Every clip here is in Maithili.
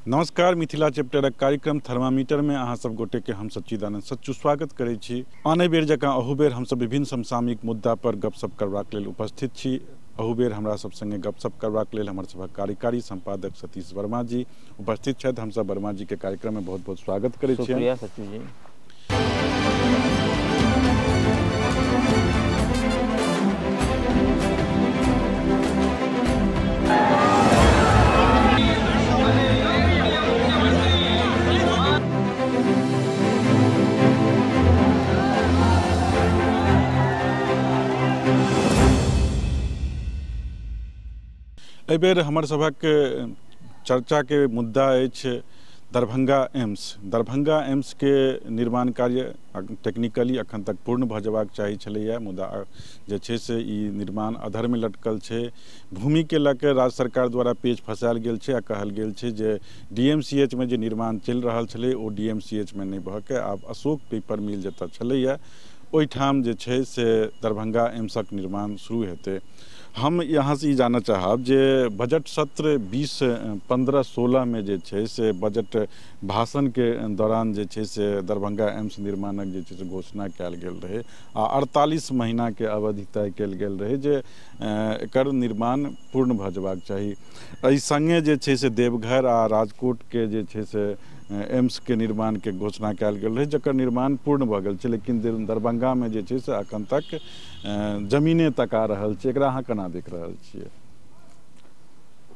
नमस्कार, मिथिला चैप्टरक कार्यक्रम थर्मामीटर में अहाँ सब गोटे के हम सच्चिदानंद सच्चू स्वागत करै छी। आने बेर जकाँ अहू बेर हमसब विभिन्न समसामयिक मुद्दा पर गपशप करबाक लेल उपस्थित छी। अहू बेर हमरा सब संगे गपशप करबाक लेल हमर सभक कार्यकारी संपादक सतीश वर्मा जी उपस्थित छथि। हमसब वर्मा जी के कार्यक्रम में बहुत बहुत स्वागत करै छी। शुक्रिया सच्चू जी। एहि बेर हमर सभक चर्चा के मुद्दा अछि दरभंगा एम्स। दरभंगा एम्स के निर्माण कार्य टेक्निकली अखन तक पूर्ण भऽ जेबाक चाही छलैया, मुदा जे छै से ई निर्माण अधर में लटकल छै। भूमि के लऽ के राज्य सरकार द्वारा पेच फसायल गेल छै आ कहल गेल छै जे डीएमसीएच में जे निर्माण चलि रहल छलै ओ डीएमसीएच में नहि भऽ के आब अशोक पेपर मिल जतऽ छलैया ओहिठाम जे छै से दरभंगा एम्सक निर्माण शुरू हेतै। हम यहाँ से ई जानऽ चाहब जे बजट सत्र 2015-16 में जे छै से बजट भाषण के दौरान जे छै से दरभंगा एम्स निर्माणक जे छै से घोषणा कयल गेल रहै आ 48 महीना के अवधि तय कयल गेल रहै जे एकर निर्माण पूर्ण भऽ जेबाक चाही। एहि संगे जे छै से देवघर आ राजकोट के जे छै से एम्स के निर्माण के घोषणा कयल गेल रहै, जकर निर्माण पूर्ण भऽ गेल छै, लेकिन दरभंगा में जे छै से अखन तक जमीने तका रहल छै। एकरा अहाँ केना देख रहल छियै?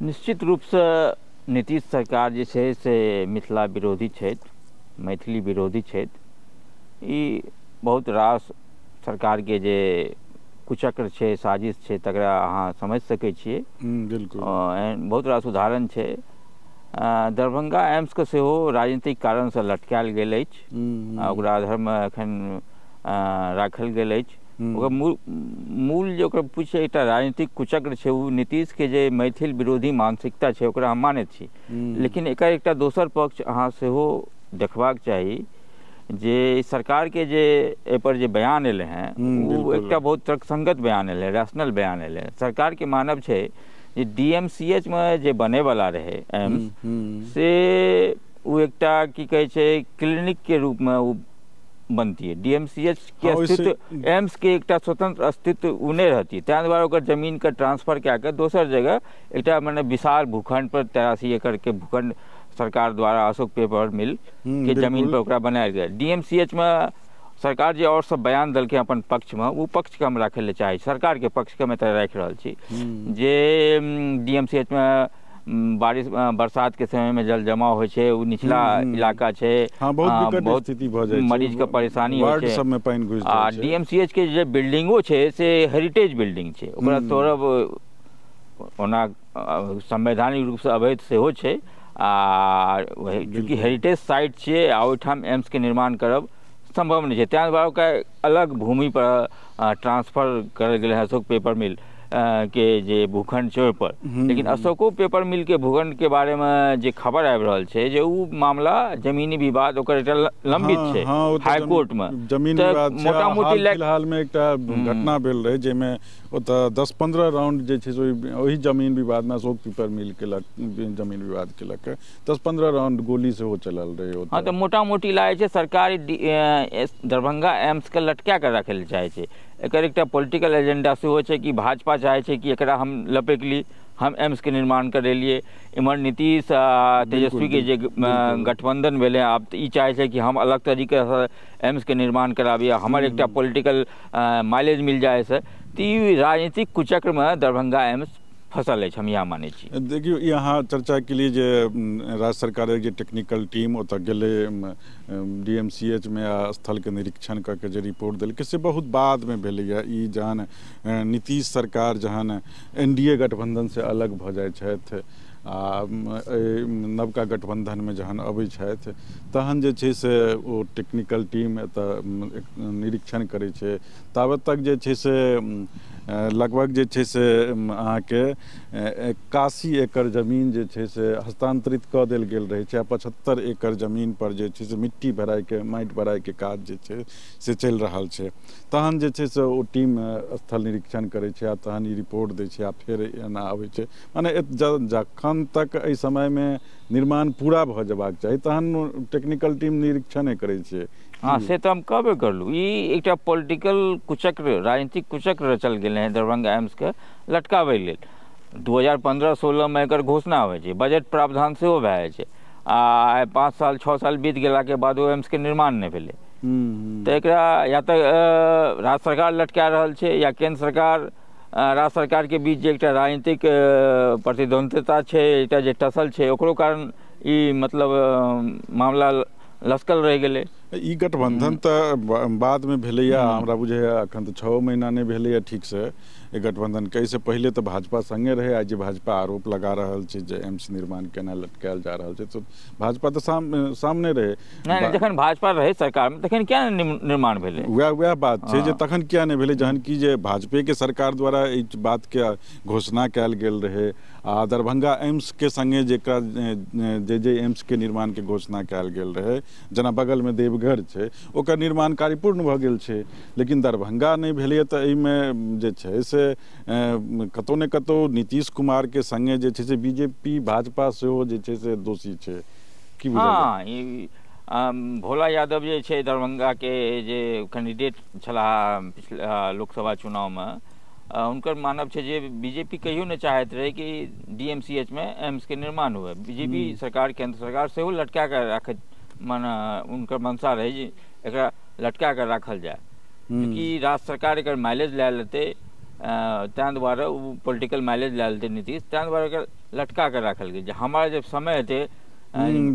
निश्चित रूपसँ नीतीश सरकार जे छै से मिथिला विरोधी छथि, मैथिली विरोधी छथि। ई बहुत रास सरकारके जे कुचक्र छै, साजिश छै, तकरा अहाँ समझि सकै छियै। बिल्कुल, एहन बहुत रास उदाहरण छै। दरभंगा एम्सके सेहो राजनीतिक कारणसँ लटकायल गेल अछि, ओकरा अधरमे एखन राखल गेल अछि। ओकर मूल जे ओकर पूछे एकटा राजनीतिक कुचक्र छै, ओ नीतीशके जे मैथिल विरोधी मानसिकता छै ओकरा हम मानैत छी। लेकिन एकर एकटा दोसर पक्ष अहाँ सेहो देखबाक चाही जे सरकारके जे एहिपर जे बयान एलै हेँ ओ एकटा बहुत तर्कसंगत बयान एलै, रैशनल बयान एलै। सरकारके मानब छै जे डीएमसीएच में जे बनैवला रहै एम्स, से ओ एकटा की कहै छै क्लिनिक के रूपमे ओ बनतियै। डीएमसीएच के अस्तित्व, एम्स के एकटा स्वतंत्र अस्तित्व ओ नहि रहती, ताहि दुआरे ओकर जमीनके ट्रांसफर कए कऽ दोसर जगह एकटा मने विशाल भूखंड पर 83 एकड़ के भूखंड सरकार द्वारा अशोक पेपर मिल के जमीन पर ओकरा बनायल गेल। डीएमसीएच में सरकार जे और सब बयान देलकै अपन पक्षमे, ओ पक्षके हम राखै लए चाहै छी, सरकारके पक्षके हम एतऽ राखि रहल छी जे डीएमसीएच में बारिश बरसात के समय में जल जमाव होइ छै, ओ निचला इलाका छै, बहुत विकट स्थिति भऽ जाइ छै, मरीज के परेशानी होइ छै, सब में पानि घुसि जाइ छै। आ डीएमसीएच के जे बिल्डिंगो छै से हेरिटेज बिल्डिंग छै, ओकरा तोड़ब ओना संवैधानिक रूपसँ अवैध सेहो छै, आ चूँकि हेरिटेज साइट छियै आ ओहिठाम एम्स के निर्माण करब सम्भव नहि छै, ताहि दुआरे ओकरा अलग भूमि पर ट्रांसफर करल गेलै अशोक पेपर मिल के जे भूखंड छै ओहिपर। लेकिन अशोको पेपर मिल के भूखंड के बारेमे जे खबर आबि रहल छै जे ओ मामला जमीनी विवाद ओकर एकटा लंबित छै हाईकोर्ट में जमीन विवाद। मोटा मोटी हाल में एकटा घटना भेल रहै जाहिमे ओतऽ 10-15 राउंड जे छै से ओहि जमीन विवाद में अशोक पेपर मिल के जमीन विवाद के लऽ के 10-15 राउंड गोली सेहो चलल रहै। हाँ, तऽ मोटा मोटी लागै छै सरकार दरभंगा एम्स के लटका कऽ राखै लए चाहै छै। एकर एकटा पॉलिटिकल एजेंडा सेहो छै कि भाजपा चाहै छै कि एकरा हम लपेट ली, हम एम्स के निर्माण करेलिए। इम्हर नीतीश आ तेजस्वी के जे गठबंधन भेलै, आब तऽ ई चाहै छै कि हम अलग तरीकासँ एम्स के निर्माण कराबी, हमर एकटा पॉलिटिकल माइलेज मिल जाए से। तऽ ई राजनीतिक कुचक्रमे दरभंगा एम्स फसल अछि, हम इएह मानै छी। देखियौ, ई अहाँ चर्चा केलियै जे राज्य सरकारक जे टेक्निकल टीम ओतऽ गेलै डीएमसीएच में आ स्थलके निरीक्षण कऽ के जे रिपोर्ट देलकै से बहुत बादमे भेलैए। ई जहन नीतीश सरकार जहन एनडीए गठबंधन से अलग भऽ जाइ छथि आ नवका गठबंधनमे जहन अबै छथि तहन जे छै से ओ टेक्निकल टीम एतऽ निरीक्षण करै छै। ताबत तक जे छै से लगभग जे छै से अहाँके 81 एकड़ जमीन जे छै से हस्तांतरित कऽ देल गेल रहै छै आ 75 एकड़ जमीन पर जे छै से मिट्टी भराइके माटि भराइके काज जे छै से चलि रहल छै। तहन जे छै से ओ टीम स्थल निरीक्षण करै छै आ तहन ई रिपोर्ट दै छै आ फेर एना आबै छै। माने जखन तक एहि समयमे निर्माण पूरा भऽ जेबाक चाही, तहन टेक्निकल टीम निरीक्षण करै छै। हाँ, से तऽ हम कहबे करलहुँ, ई एकटा पॉलिटिकल कुचक्र, राजनीतिक कुचक्र रचल गेलै हँ दरभंगा एम्सके लटकाबै लेल। 2015-16 मे एकर घोषणा होइ छै, बजट प्रावधान सेहो भए जाइ छै, आ 5 साल 6 साल बीत गेलाके बाद ओ एम्सके निर्माण नहि भेलै। तऽ एकरा या तऽ राज्य सरकार लटका रहल छै या केन्द्र सरकार, राज्य सरकारके बीच जे एकटा राजनीतिक प्रतिद्वंदिता छै, एकटा जे टसल छै, ओकरो कारण ई मतलब मामला लसकल रहि गेलै। ई गठबंधन तऽ बादमे भेलैया, हमरा बुझैया एखन तऽ 6 महीना नहि भेलैया ठीकसँ ई गठबंधनके। एहिसँ पहिले तऽ भाजपा संगे रहै। आइ जे भाजपा आरोप लगा रहल छै जे एम्स निर्माण केना लटकायल जा रहल छै, तऽ भाजपा तऽ सामने रहै। नहि, जखन भाजपा रहै सरकारमे तखन किया नहि निर्माण भेलै? वएह बात छै जे तखन किया नहि भेलै, जहन कि जे भाजपेके सरकार द्वारा एहि बातके घोषणा कयल गेल रहै आ दरभंगा एम्सके संगे जेकरा जे जे एम्सके निर्माणके घोषणा कयल गेल रहै, जेना बगलमे देवघर छै ओकर निर्माण कार्य पूर्ण भऽ गेल छै, लेकिन दरभंगा नहि भेलैए। तऽ एहिमे जे छै से कतहु ने कतहु नीतीश कुमारके संगे जे छै से बीजेपी भाजपा सेहो जे छै से दोषी छै की? हाँ, ई भोला यादव जे छै दरभंगाके जे कैंडिडेट छलाह पिछला लोकसभा चुनावमे, हुनकर मानब छै जे बीजेपी कहियो नहि चाहैत रहै कि DMCH मे एम्सके निर्माण हुए। बीजेपी सरकार, केंद्र सरकार सेहो लटका कऽ राखैत, माने हुनकर मंशा रहै जे एकरा लटका कऽ राखल जाय, चूँकि राज्य सरकार एकर माइलेज लए लेतै, ताहि दुआरे ओ पोलिटिकल माइलेज लए लेतै नीतीश, ताहि दुआरे एकर लटका कऽ राखल गेल जे हमारा जब समय हेतै,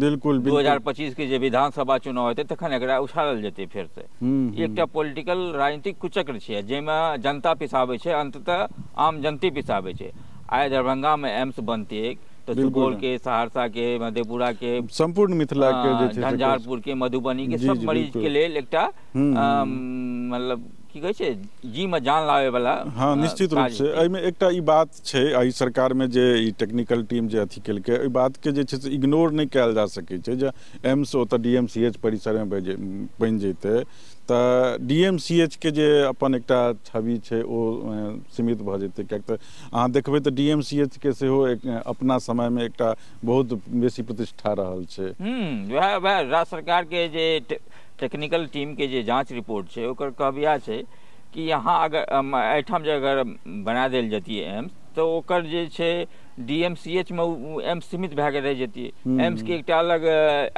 बिल्कुल 2025 के जे विधानसभा चुनाव हेतै तखन एकरा उछालल जेतै फेरसँ। एकटा पॉलिटिकल राजनीतिक कुचक्र छै जाहिमे जनता पिसाबै छै, अंततः आम जनते पिसाबै छै। आइ दरभंगामे एम्स बनतै तऽ सुपौल के, सहरसा के, मधेपुरा के, सम्पूर्ण मिथिला के, झंझारपुर के, मधुबनी के सब मरीज के लेल एकटा मतलब की कहै छै जी में जान लाबै वाला। हाँ, निश्चित रूप से एहिमे एकटा ई बात छै, एहि सरकारमे जे ई टेक्निकल टीम जे अथी केलकै, एहि बातके जे छै से इग्नोर नहि कयल जा सकै छै जे एम्स ओतऽ DMCH परिसरमे बनि जेतै तऽ DMCH के जे अपन एकटा छवि छै ओ सीमित भऽ जेतै। किएक तऽ अहाँ देखबै तऽ DMCH के सेहो एक अपना समयमे एकटा बहुत बेसी प्रतिष्ठा रहल छै। वएह वएह राज्य सरकारके जे टेक्निकल टीम के जे जांच रिपोर्ट छै ओकर कहब इएह छै कि यहाँ अगर एहिठाम जे अगर बना देल जतियै एम्स तऽ ओकर जे छै DMCH मे एम्स सीमित भए के रहि जतियै, एम्स के एकटा अलग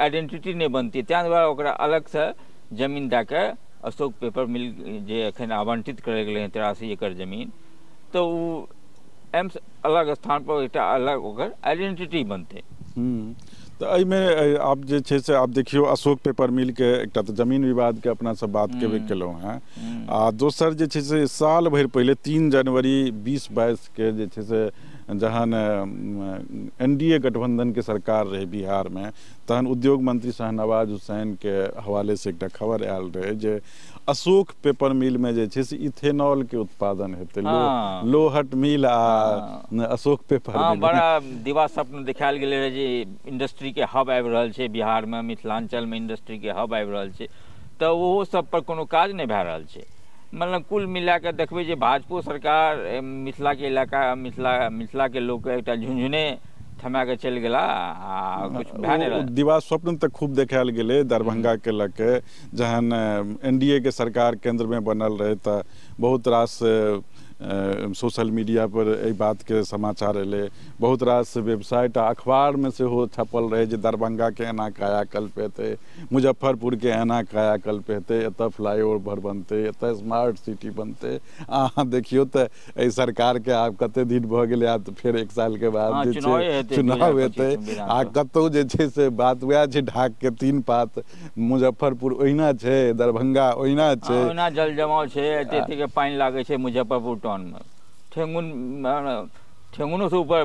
आइडेंटिटी नहि बनतियै, ताहि दुआरे ओकरा अलगसँ जमीन दए कऽ अशोक पेपर मिल जे एखन आवंटित करल गेलै हँ 83 एकड़ जमीन, तऽ ओ एम्स अलग स्थान पर एकटा अलग ओकर आइडेंटिटी बनतै। तऽ एहिमे आब जे छै से आब देखियौ अशोक पेपर मिलके एकटा तऽ जमीन विवादके अपना सब बात केबे केलहुँ हेँ, आ दोसर जे छै से साल भरि पहिले 3 जनवरी 2022 के जे छै से जहन NDA गठबंधनके सरकार रहै बिहारमे, तहन उद्योग मंत्री शाहनवाज हुसैनके हवालेसँ एकटा खबर आयल रहै जे अशोक पेपर मिलमे जे छै से इथेनॉलके उत्पादन हेतै। लोहट मिल आ अशोक पेपर मिल बड़ा दिवा स्वप्न देखायल गेलै रहै जे इंडस्ट्रीके हब आबि रहल छै बिहारमे, मिथिलाञ्चलमे इंडस्ट्रीके हब आबि रहल छै, तऽ ओहो सब पर कोनो काज नहि भए रहल छै। मतलब कुल मिला कऽ देखबै जे भाजपो सरकार मिथिलाके इलाका, मिथिलाके लोकके एकटा झुनझुने थमा के चलि गेला आ कुछ भए नहि रहल। दिवा स्वप्न तऽ खूब देखायल गेलै दरभंगाके लऽ के, जहन NDA के सरकार केंद्रमे बनल रहै तऽ बहुत रास सोशल मीडिया पर एहि बातके समाचार एलै, बहुत रास वेबसाइट आ अखबारमे सेहो छपल रहै जे दरभंगाके एना कायाकल्प हेतै, मुजफ्फरपुरके एना कायाकल्प हेतै, एतऽ फ्लाईओवर बनतै, एतऽ स्मार्ट सिटी बनतै। अहाँ देखियौ तऽ एहि सरकारके आब कते दिन भऽ गेलै, आब तऽ फेर 1 सालके बाद जे छै चुनाव हेतै आ कतहु जे छै से बात वएह छै, ढाकके 3 पात, मुजफ्फरपुर ओहिना छै, दरभंगा ओहिना छै, ओहिना जल जमाव छै, एते एते पानि लागै छै मुजफ्फरपुर टाउन में, ठेंगुनो से ऊपर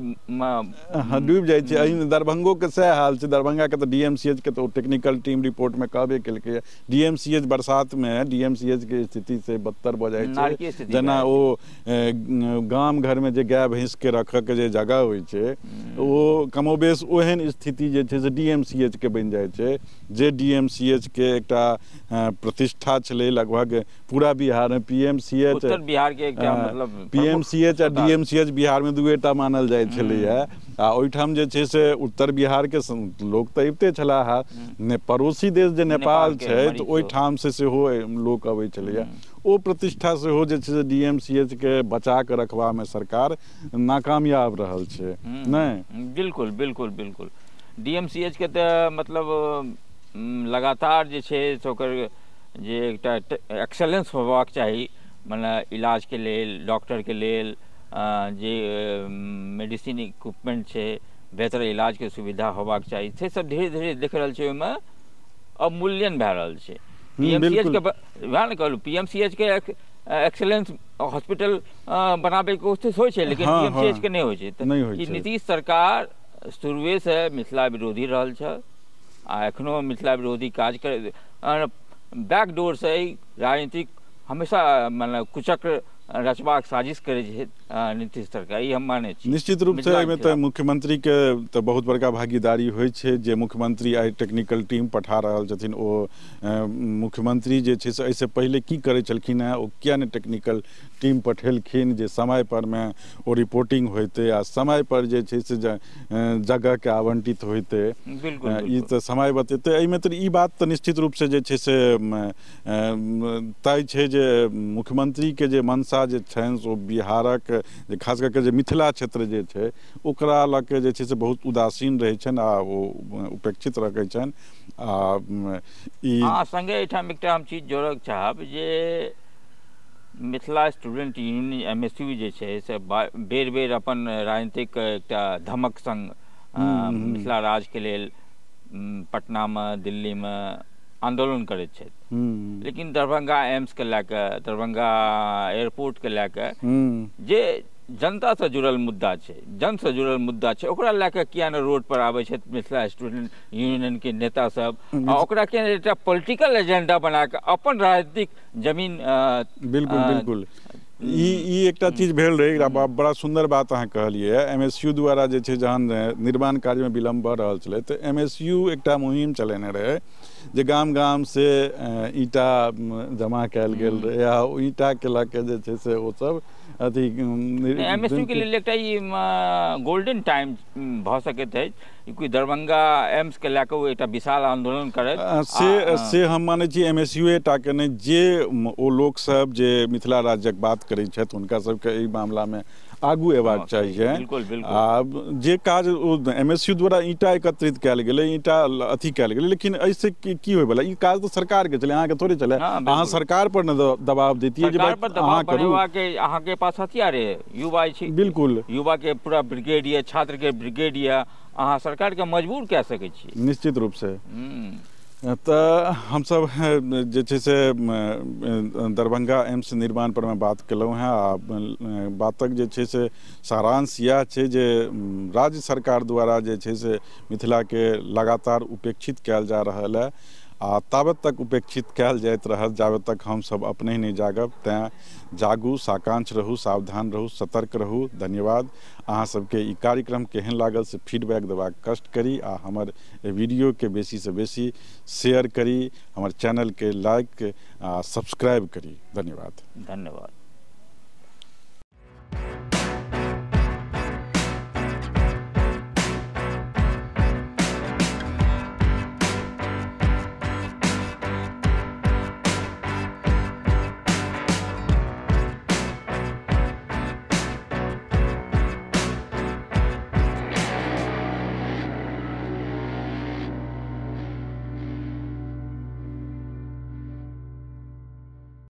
डूबि जाइ छै। एहिमे दरभंगोके सएह हाल छै। दरभंगाके तऽ DMCH के तऽ ओ टेक्निकल टीम रिपोर्टमे कहबे केलकै, DMCH बरसातमे DMCH के स्थिति से बदतर भऽ जाइ छै। जेना ओ गाम घरमे जे गाय भैंसके रखऽके जे जगह होइ छै ओ कमोबेश ओहन स्थिति जे छै से DMCH के बनि जाइ छै। जे DMCH के एकटा प्रतिष्ठा छलै लगभग पूरा बिहारमे, PMCH उत्तर बिहारके एकटा मतलब PMCH आ DMCH बिहारमे दुए विक्रेता मानल जाइत छलैया आ ओहिठाम जे छै से उत्तर बिहार के लोक तऽ अबिते छलाह, ने पड़ोसी देश जे नेपाल छै तऽ ओहिठाम से सेहो लोक अबै छलैया। ओ प्रतिष्ठा सेहो जे छै से डीएमसीएच के बचा कऽ रखबामे सरकार नाकामयाब रहल छै। नहि, बिल्कुल बिल्कुल बिल्कुल। डीएमसीएच के तऽ मतलब लगातार जे छै से ओकर जे एकटा एक्सेलेंस होबाक चाही, मने इलाजके लेल, डॉक्टरके लेल जे मेडिसिन इक्विपमेंट छै, बेहतर इलाजके सुविधा होबाक चाही, से सब धीरे धीरे देख रहल छै ओहिमे अवमूल्यन भए रहल छै। पीएमसीएच के वएह ने कहलहुँ, पीएमसीएच के एक्सेलेंस हॉस्पिटल बनाबैके कोशिश होइ छै, लेकिन पीएमसीएच के नहि होइ छै। तऽ नीतीश सरकार शुरुएसँ मिथिला विरोधी रहल छल आ एखनो मिथिला विरोधी काज कर बैकडोरसँ राजनीतिक हमेशा मतलब कुचक्र रचबाक साजिश करै छै नीतीश सरकार, ई हम मानै छी। निश्चित रूपसँ एहिमे तऽ मुख्यमंत्रीके तऽ बहुत बड़का भागीदारी होइ छै। जे मुख्यमंत्री आइ टेक्निकल टीम पठा रहल छथिन, ओ मुख्यमंत्री जे छै से एहिसँ पहिले की करै छलखिन हेँ, ओ किया नहि टेक्निकल टीम पठेलखिन जे समय परमे ओ रिपोर्टिंग होइतै आ समय पर जे छै से जगहके आवंटित होइतै। बिल्कुल, ई तऽ समय बतेतै। एहिमे तऽ ई बात तऽ निश्चित रूपसँ जे छै से तय छै जे मुख्यमंत्रीके जे मंशा जे छनि ओ बिहारक जे खास कऽ के जे मिथिला क्षेत्र जे छै ओकरा लऽ के जे छै से बहुत उदासीन रहै छनि आ ओ उपेक्षित रखै छनि। आ ई संगे एहिठाम एकटा हम चीज जोड़ऽ चाहब जे मिथिला स्टूडेंट यूनियन एमएसयू जे छै से बेर बेर अपन राजनीतिक एकटा धमक संग मिथिला राज्यके लेल पटनामे, दिल्लीमे आन्दोलन करैत छथि, लेकिन दरभंगा एम्सके लए कऽ, दरभंगा एयरपोर्टके लए कऽ जे जनतासँ जुड़ल मुद्दा छै, जनसँ जुड़ल मुद्दा छै, ओकरा लए कऽ किया नहि रोड पर आबै छथि मिथिला स्टूडेंट यूनियनके नेता सब, आ ओकरा किया एकटा पॉलिटिकल एजेंडा बना कऽ अपन राजनीतिक जमीन। बिल्कुल बिल्कुल, ई एकटा चीज भेल रहै। बड़ा सुन्दर बात अहाँ कहलियै। एमएसयू द्वारा जे छै जहन निर्माण कार्यमे विलम्ब भऽ रहल छलै तऽ एमएसयू एकटा मुहिम चलेने रहै जे गाम गाम से ईंटा जमा कयल गेल रहै आ ओ ईंटाके लऽ के जे छै से ओ सब अथी एमएसयू के लेल एकटा ई गोल्डन टाइम भऽ सकैत अछि कि दरभंगा एम्स के लए कऽ ओ एकटा विशाल आंदोलन करत। से हम मानै छी एमएसयू टा के नहि, जे ओ लोकसब जे मिथिला राज्यक बात करै छथि हुनका सबके एहि मामलामे आगू अयबाक चाहिए। आ जे काज ओ एमएसयू द्वारा ईंटा एकत्रित कयल गेलै, ईंटा अथी कयल गेलै, लेकिन एहिसँ की होयवला? ई काज तऽ सरकारके छलै, अहाँके थोड़े छलै। अहाँ सरकार पर ने दबाव दैतियै जे अहाँ करू। अहाँके पास हथियार है, युवा छी, बिल्कुल युवा के पूरा ब्रिगेड यऽ, छात्र के ब्रिगेड यऽ, अहाँ सरकारके मजबूर कए सकै छी निश्चित रूपसँ। तऽ हमसब जे छै से दरभंगा एम्स निर्माण पर मे बात केलहुँ हेँ आ बातक जे छै से सारांश इएह छै जे राज्य सरकार द्वारा जे छै से मिथिलाके लगातार उपेक्षित कयल जा रहल है आ ताबत तक उपेक्षित कयल जाइत रहत जाबत तक हमसब अपने नहि जागब। तैँ जागू, साकांक्ष रहू, सावधान रहू, सतर्क रहू। धन्यवाद। अहाँ सबके ई कार्यक्रम केहन लागल से फीडबैक देबाक कष्ट करी आ हमर वीडियोके बेसीसँ बेसी शेयर करी, हमर चैनलके लाइक आ सब्सक्राइब करी। धन्यवाद। धन्यवाद।